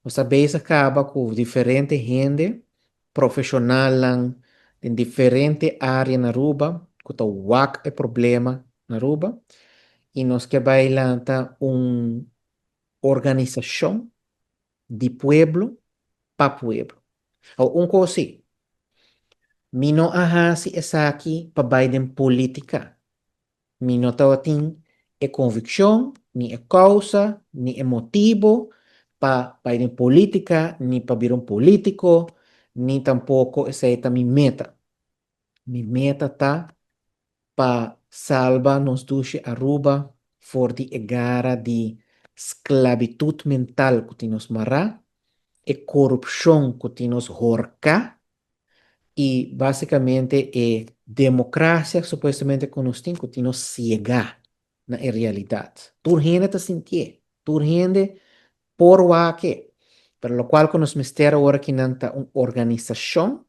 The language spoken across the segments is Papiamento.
Nos ta bezig caba cu diferente hende, profesional den diferente area na Aruba, cu ta wak e problema na Aruba, y nos kier bay lanta un organisacion di pueblo pa pueblo. Un cos si, mi no a haci esaki pa bay den politica. Mi no tin e conviccion, ni e causa, ni e motibo pa bay den politica, ni pa bira un politico, ni tampoco esey ta mi meta. Mi meta ta pa salba nos dushi Aruba for di e gara di sclavitud mental cu tin nos mara, e corupcion cu tin nos horca y basicamente e democracia supuestamente cu nos tin, cu tin nos ciega na realidad. Tur hende ta sinti, tur hende por wak e, pero locual cu nos mester awor aki nan ta un organisacion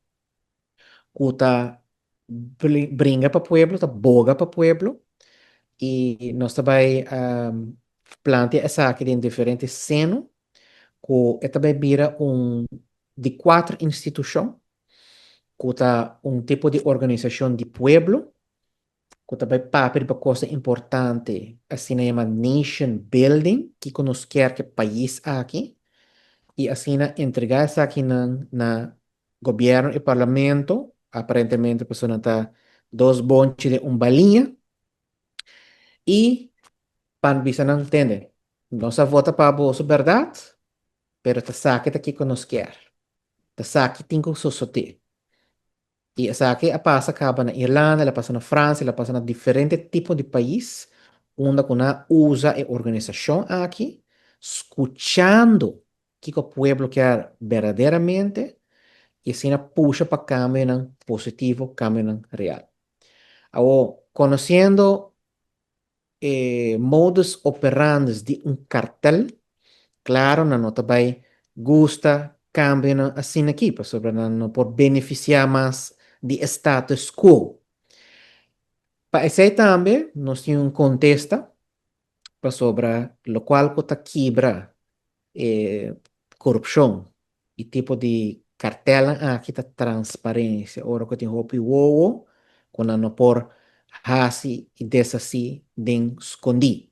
cu ta bringa pa pueblo, ta boga pa pueblo, y nos ta bay plantea esaki den diferente seno, cu e ta bay bira un di cuater institucion, cu ta un tipo di organisacion di pueblo, cu ta bay papia pa cos importante, asina yama nation building, cu nos kier cu e pais aki, y asina entrega esaki na gobierno y parlamento, aparentemente persona ta dos bonchi di un baliña, y pa bisa nan: "Tende, nos a vota pa boso, berdad, pero ta esaki ta kico nos kier. Ta esaki tin cu sosode." Y esaki a pasa caba na Irlanda, el a pasa na Francia, el a pasa na diferente tipo di pais, unda cu nan a usa e organisacion aki, scuchando kico e pueblo kier berdaderamente, y asina pusha pa cambio positivo, cambio real. Awor, conociendo modus operandi di un cartel, claro, nan no ta bay gusta cambio asina aki, pasobra nan no por beneficia mas di status quo. Pa esey tambe, nos tin un contesta pasobra locual cu ta kibra corupcion y tipo di cartel aki ta transparencia. Ora cu tin hopi wowo, cu nan no por haci y deshaci den scondi.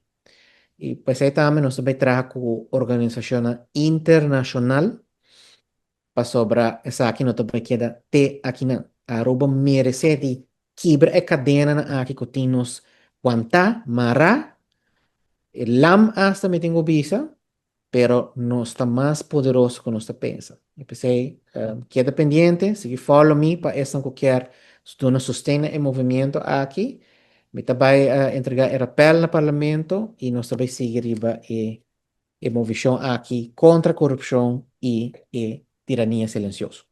Y pues ey tambe nos ta bay traha cu organisacion internacional pasobra esaki no ta bay keda te aki nan. Aruba merece di kibra e cadena aki cu tin nos wanta, mara, lam hasta mi tin cu bisa, pero nos ta mas poderoso cu nos ta pensa. Y p'esey, keda pendiente, sigui follow me pa esnan cu kier duna sosten e movimento aki. Mi ta bay entrega e rappel na parlamento y nos ta bay sigui riba e movecion aki contra corupcion y e tirania silencioso.